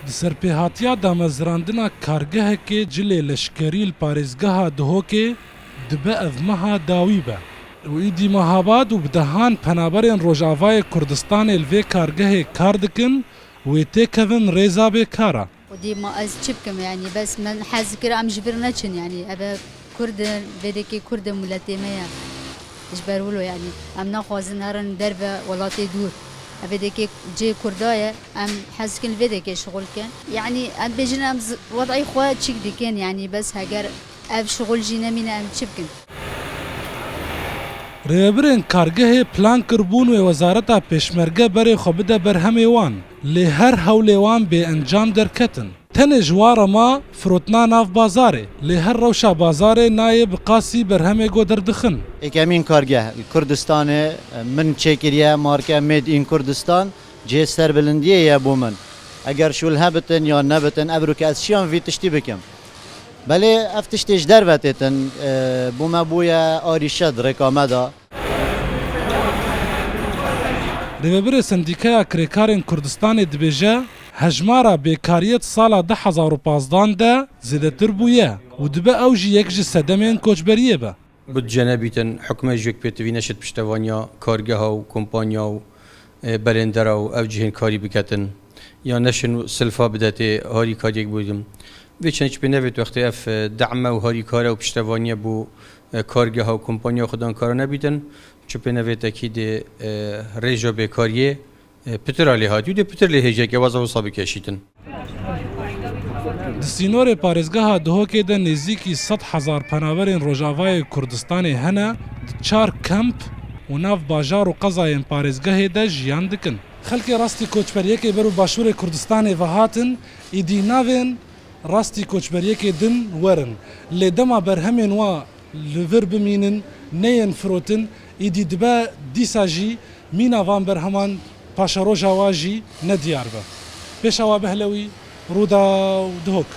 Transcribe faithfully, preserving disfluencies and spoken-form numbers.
Serpêhatiya damezrandina kargehekê cilê leşkerî li parêzgeha Duhokê dibe ev meha dawî be û îdî mehabad û bi dehan penaberên Rojavayê Kurdistanê li vê kargehê kar dikin, wê têkevin rêza bêkara. Xwedî ma ez çi bikim, yanî bes min hez kir em ji vir neçin, yanî eve Kurd in, vê dekê Kurd in, miletê me ye. Ji ber wilo, yanî em naxwazin herin derve welatê dûr. Eve dekê cê Kurda ye, em hez dikin li vê dekê şixul kin. Yanî em bêjin em zi-, wed'î xwe çîk dikin, yanî bes heger ev şixul jî nemîne em çi bikin? Rêvebirên kargehê plan kiribûn wê Wezareta Pêşmerge berê xwe bide berhemê wan, lê her hewlê wan bê encam derketin. Tenê ji wan re ma firotina nav bazarê, lê her rewşa bazarê nayê bi qasî berhemê go derdixin. Êkemîn kargeh li Kurdistanê min çêkiriye, marke Made in Kurdistan, cihê serbilindiyê ye bo min. Eger şûl hebitin ya nebitin, ebro ke ez çiyan vî tiştî bikim. Belê ev tiştê ji derve têtin, e, bo me bûye arîşe di rêka me de. Rêvebirê Sendîkaya Kirêkarên Kurdistanê dibêje, hejmara bêkariyê di sala du hezar û pazdan de zêdetir bûye û dibe ew jî yek ji sedemên koçberiyê be. Budce nebîtin, hikûmet ji wek pêtivî neşit piştevaniya kargeha û kompanya û, e, belêndera û ev cihên karî biketin, ya neşin silfa bidetê harîkariyek bûdin. Vê çend çi pê nevêt wextê ev, e, deme û harîkare û piştevaniye bo, e, kargeha û kompanya xwedan kara nebîtin, çi pê nevêt ekîdê, e, rêja bêkariyê, e, pitir a lê hatî û dê pitir lê hêjeke weza wisa bikeşîtin. Di sînorê parêzgeha Duhokê de nêzîkî sed hezar penaberên Rojavayê Kurdistanê hene, di çar kemp û nav bajar û qezayên parêzgehê de jiyan dikin. Xelkê rastî koçberiyekê ber û başûrê Kurdistanê ve hatin, îdî navên rastî koçberiyekê din werin. Lê dema berhemên wa li vir bimînin, neyên firotin, îdî dibe dîsa jî mîna van berheman paşeroja wa jî nediyar be. Pêşawa Behlewî, Rûdaw, Duhok.